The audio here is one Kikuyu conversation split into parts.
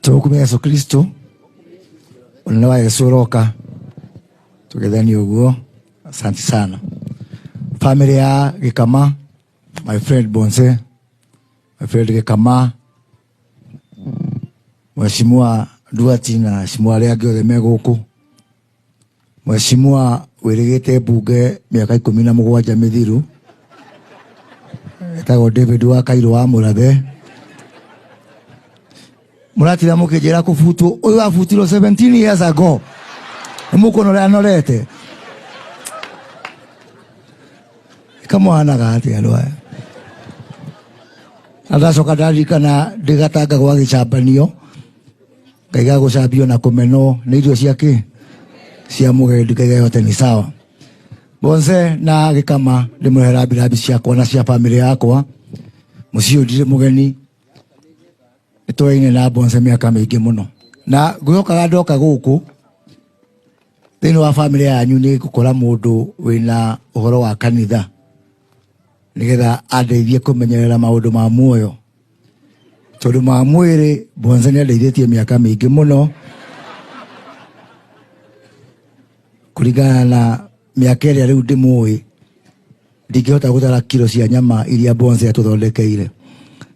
Tũgũkumia Yesu Kristo, ũnene wa Yesu ũroka, tũgethanie ũguo. Asante sana family ya Gĩkama, my friend Bonse, my friend Gĩkama, Mheshimiwa Nduati na Mheshimiwa arĩa angĩ othe me gũkũ, Mheshimiwa wĩrĩgĩte mbunge mĩaka 17 mĩthiru, etagwo David wa Kairũ wa Mũrathe. Mũratira mũkĩnjĩra kũbutwo, ũyũ abutirwo 17 years ago, nĩ mũkuona ũrĩa anorete. Kamũhanaga atĩa andũ aya? Na ndacoka ndaririkana ndĩ Gatanga gwa gĩcambanio, ngaiga gũcambio na kũmenwo nĩ irio cia kĩ cia mũgendi, ngaiga yote ni sawa. Bonse na Gĩkama ndĩmũhe rambirambi ciakwa na cia bamĩrĩ yakwa. Mũciĩ ũyũ ndirĩ mũgeni, nĩtũraine na Bonse mĩaka mĩingĩ mũno, na ngwĩhokaga ndoka gũkũ thĩinĩ wa bamĩrĩ yanyu nĩ ngũkora mũndũ wĩna ũhoro wa kanitha, nĩgetha andeithie kũmenyerera maũndũ ma muoyo, tondũ ma mwĩrĩ Bonse nĩ andeithĩtie mĩaka mĩingĩ mũno kũringana na mĩaka ĩrĩa rĩu ndĩmũĩ, ndingĩhota gũtara kiro cia nyama iria Bonse atũthondekeire.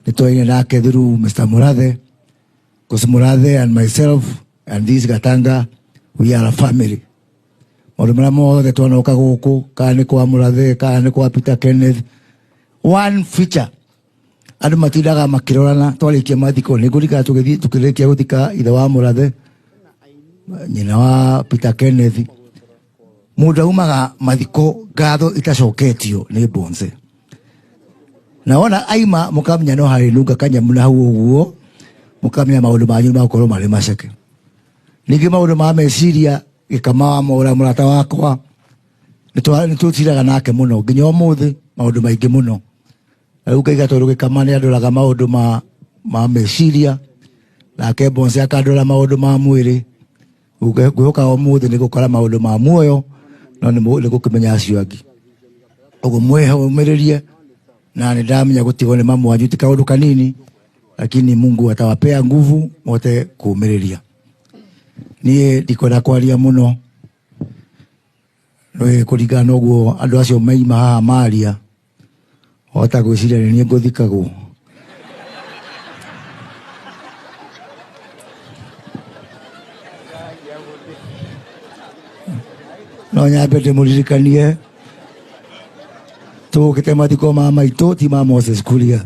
Nĩtwaine nake through Mr. Murathe, because Murathe and myself and this Gatanga, we are a family. Maũndũ marĩa mothe twanoka gũkũ, kana nĩ kwa Murathe, kana nĩ kwa Peter Kenneth, one feature andũ matindaga makĩrorana twarĩkia mathiko. Nĩ ngũririkana tũgĩthiĩ tũkĩrĩkia gũthika ithe wa Murathe, nyina wa Peter Kenneth, mũndũ aumaga mathiko ngatho itacoketio nĩ Bonse, na wona aima mũkamenya no harĩ nunga kanyamũ na hau ũguo, mũkamenya maũndũ manyu nĩmagũkorwo marĩ maceke. Ningĩ maũndũ ma meciria, Gĩkama wa Mwaũra mũrata wakwa, nĩtũtiraga nake mũno nginya ũmũthĩ maũndũ maingĩ mũno. Na rĩu ngaiga tondũ Gĩkama nĩ andoraga maũndũ ma meciria, nake Bonse akandora maũndũ ma mwĩrĩ, ngwĩhoka ũmũthĩ nĩ gũkora maũndũ ma muoyo, no nĩ gũkĩmenya acio angĩ. Ũguo mwĩhũmĩrĩrie, na nĩ ndamenya gũtigwo nĩ mamu wanyu ti kaũndũ kanini, lakini Mungu atawapea nguvu mote kũũmĩrĩria. Niĩ ndikwenda kwaria mũno, nĩ kũringana na ũguo andũ acio maima haha maria, wahota gwĩciria nĩ niĩ ngũthikagwo. No nyambe ndĩmũririkanie tũũkĩte mathiko ma maitũ ti ma Moses Kuria.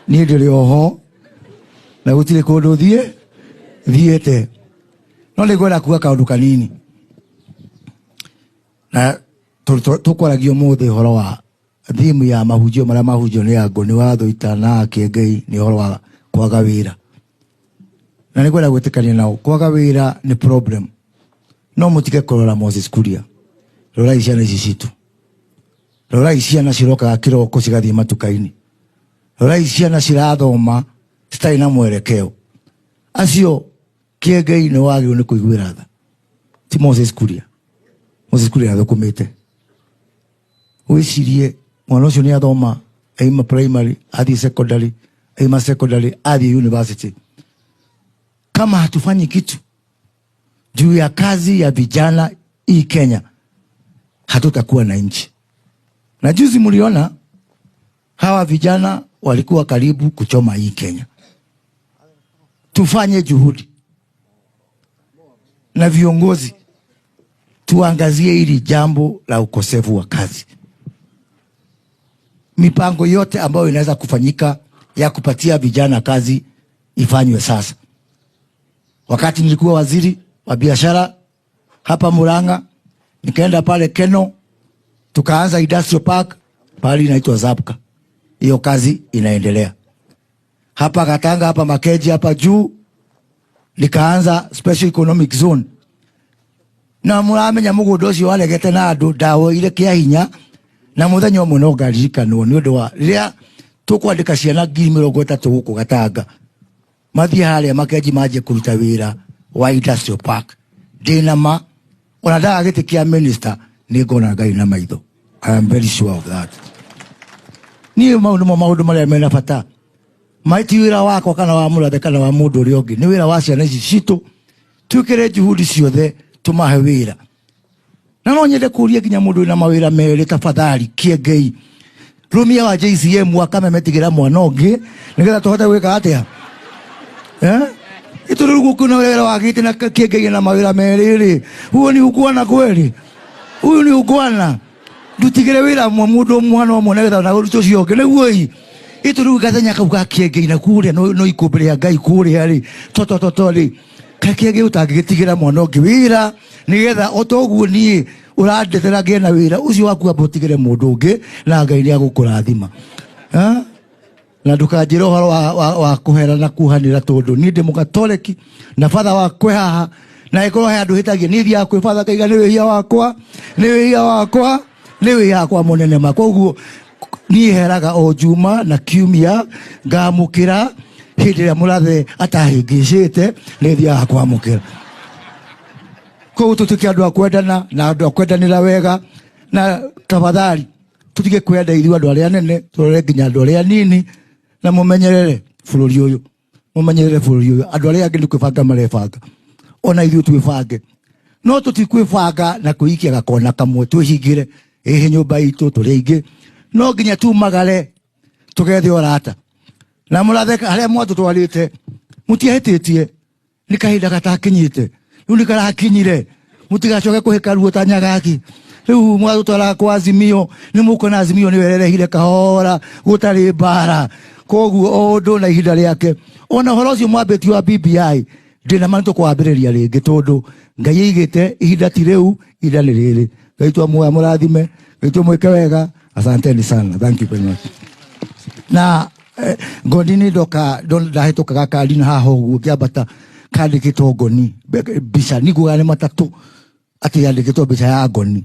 Niĩ ndĩrĩ oho na gũtirĩ kũndũ thiĩte, no nĩ ngwenda kuga kaũndũ kanini, na tũkwaragia ũmũthĩ ũhoro wa thimu ya mahunjio marĩa mahunjio nĩ Angũ nĩ watho ita na Kĩengei, nĩ ũhoro wa kwaga wĩra, na nĩ ngwenda gwĩtĩkania nao kwaga wĩra nĩ problem, no mũtige kũrora Moses Kuria, rorai ciana ici citũ, rorai ciana cirokaga kĩroko cigathiĩ matuka-inĩ, rorai ciana cirathoma citarĩ na mwerekeo. Acio Kĩengei nĩ wagĩrĩirwo nĩ kũiguĩra tha, ti Moses Kuria. Moses Kuria athũkũmĩte, wĩcirie mwana ũcio nĩ athoma, aima primary athiĩ secondary, aima secondary athiĩ university. Kama hatufanyi kitu juu ya kazi ya vijana hii Kenya, hatutakuwa na nchi. Na juzi mliona hawa vijana walikuwa karibu kuchoma hii Kenya. Tufanye juhudi na viongozi tuangazie hili jambo la ukosefu wa kazi. Mipango yote ambayo inaweza kufanyika ya kupatia vijana kazi ifanywe sasa. Wakati nilikuwa waziri wa biashara hapa Murang'a, nikaenda pale Keno, tukaanza industrial park pale inaitwa Zapka. Hiyo kazi inaendelea. Hapa Gatanga, hapa Makeji, hapa juu nikaanza special economic zone. Na mũramenya mũgũnda ũcio waregete na andũ ndawoire kĩa hinya, na mũthenya ũmwe no ngaririkanwo nĩ ũndũ wa rĩrĩa tũkwandĩka ciana 30,000 gũkũ Gatanga mathiĩ harĩa Makenji manjie kũruta wĩra wa industrial park. Ndĩna ma ona ndaga gĩtĩ kĩa minister nĩ ngona Ngai na maitho. I am very sure of that. Niĩ mau nĩmo maũndũ marĩa mena bata. Maĩ ti wĩra wakwa kana wa mũrathe kana wa mũndũ ũrĩa ũngĩ, nĩ wĩra wa ciana ici citũ. Twĩkĩre juhudi ciothe tũmahe wĩra. Na no nyende kũria nginya mũndũ wĩna mawĩra merĩ, tafadhali kĩengei rũmia wa JCM wa Kameme, tigĩra mwana ũngĩ nĩgetha tũhote gwĩka atĩa, eh? Itu rĩu gũkũ na wĩra wagĩte na kĩengei na mawĩra merĩ rĩ, huo ni ungwana kweli? Huyu ni ungwana. Ndutigĩre wĩra mũndũ mwana ũmwe nĩgetha na ũrute ũcio ũngĩ nĩguo ĩ itu rĩu gathenya kau ga kĩengei na kũrĩa no ikũmbĩ rĩa Ngai kũrĩa rĩ totototo rĩ kakĩengei ũtangĩgĩtigĩra mwana ũngĩ wĩra nĩgetha o toguo niĩ ũrandetera ngĩe na wĩra ũcio waku, amba ũtigĩre mũndũ ũngĩ na Ngai nĩ agũkũrathima. Ha? Na ndũkanjĩre ũhoro wa kũhera na kuohanĩra tondũ niĩ ndĩ mũgatoreki na batha wakwe haha, na ĩkorwo he andũ hĩtagia, niĩ thiaga kwĩ batha ngaiga nĩ wĩhia wakwa, nĩ wĩhia wakwa, nĩ wĩhia wakwa mũnene ma. Koguo niĩ heraga o Juma na Kiumia ngamũkĩra hĩndĩ ĩrĩa mũrathe atahĩngĩcĩte, nĩ thiaga kwamũkĩra. Koguo tũtuĩke andũ a kwendana na andũ a kwendanĩra wega, na tafadhali tũtige kwenda ithuĩ andũ arĩa anene, tũrore nginya andũ arĩa anini, na mũmenyerere bũrũri ũyũ, mũmenyerere bũrũri ũyũ. Andũ arĩa angĩ nĩ kwĩbanga marebanga, ona ithuĩ twĩbange, no tũtikwĩbanga na kwĩikia gakona kamwe twĩhingĩre ĩhĩ nyũmba itũ tũrĩ aingĩ. No nginya tumagare tũgethe ũrata na mũrathe harĩa mwatũtwarĩte. Mũtiahĩtĩtie, nĩ kahinda gatakinyĩte, rĩu nĩ karakinyire. Mũtigacoke kũhĩka ruo ta nyagaki. Rĩu mwatũtwara kwa Azimio, nĩ mũkuona Azimio nĩyo ĩrerehire kahora gũtarĩ mbara. Koguo o ũndũ na ihinda rĩake. Ona ũhoro ũcio mwambĩtie wa BBI, ndĩna ma nĩtũkwambĩrĩria rĩngĩ tondũ Ngai aigĩte ihinda ti rĩu, ihinda nĩ rĩrĩ. Ngai twamuoya mũrathime, Ngai tũmwĩke wega. Asanteni sana, thank you very much. Na ngoni nĩ ndoka ndahĩtũkaga kandi na haha ũguo ngĩambata kandĩkĩtwo ngoni mbica niguaga nĩ matatũ atĩ yandĩkĩtwo mbica ya ngoni.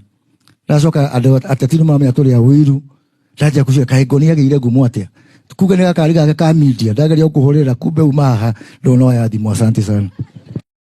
Ndacoka andũ ateti nĩ maramenya tũrĩ a ũiru, ndanjia kũciria kaĩ ngoni yagĩire ngumo atĩa, kuga nĩ gakari gake ka media. Ndageria gũkũhũrĩra kumbe uma haha ndonoya thimũ. Asante sana.